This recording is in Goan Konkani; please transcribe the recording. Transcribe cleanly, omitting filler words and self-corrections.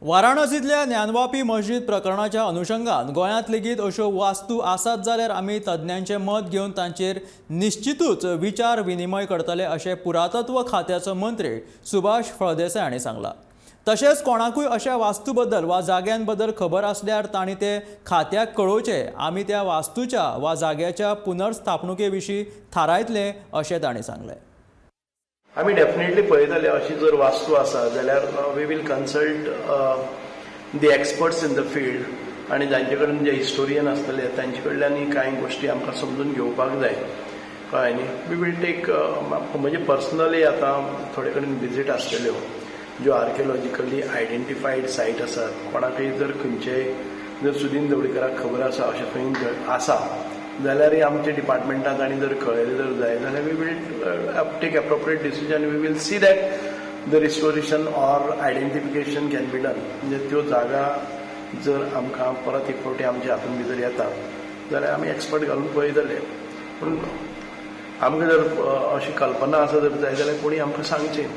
वाराणसींतल्या ज्ञानवापी मस्जिद प्रकरणाच्या अनुशंगान गोंयांत लेगीत अश्यो वास्तू आसात जाल्यार आमी तज्ञांचें मत घेवन तांचेर निश्चितूच विचार विनिमय करतले, अशें पुरातत्व खात्याचो मंत्री सुभाष फळदेसाय हांणी सांगलां. तशेंच कोणाकूय अशा वास्तू बद्दल वा जाग्यां बद्दल खबर आसल्यार तांणी ते खात्याक कळोवचें. आमी त्या वास्तूच्या वा जाग्याच्या पुनर्स्थापणुके विशीं थारायतले, अशें तांणी सांगलें. आमी डेफिनेटली पळयतले. अशी जर वास्तू आसा जाल्यार we will consult the experts in the field आनी जांचे कडेन जे हिस्टोरियन आसतले, तांचे कडल्यानूय कांय गोश्टी आमकां समजून घेवपाक जाय, कळ्ळें न्ही? We will take. म्हणजे पर्सनली आतां थोडे कडेन विजीट आसतल्यो, ज्यो आर्किओलॉजिकली आयडेंटिफायड सायट आसात. कोणाकय जर खंयचेय जर सुदीन ढवळीकराक खबर आसा, अशें खंय आसा जाल्यारय आमच्या डिपार्टमेंटान तांणी जर कळयलें जर जाय जाल्यार we will take appropriate decision. We will see that the restoration or identification can be done. म्हणजे त्यो जागा जर आमकां परत एक फावटी आमच्या हातून भितर येता जाल्यार आमी एक्सपर्ट घालून पळयतले. पूण आमकां जर अशी कल्पना आसा जर जाय जाल्यार कोणी आमकां सांगचें.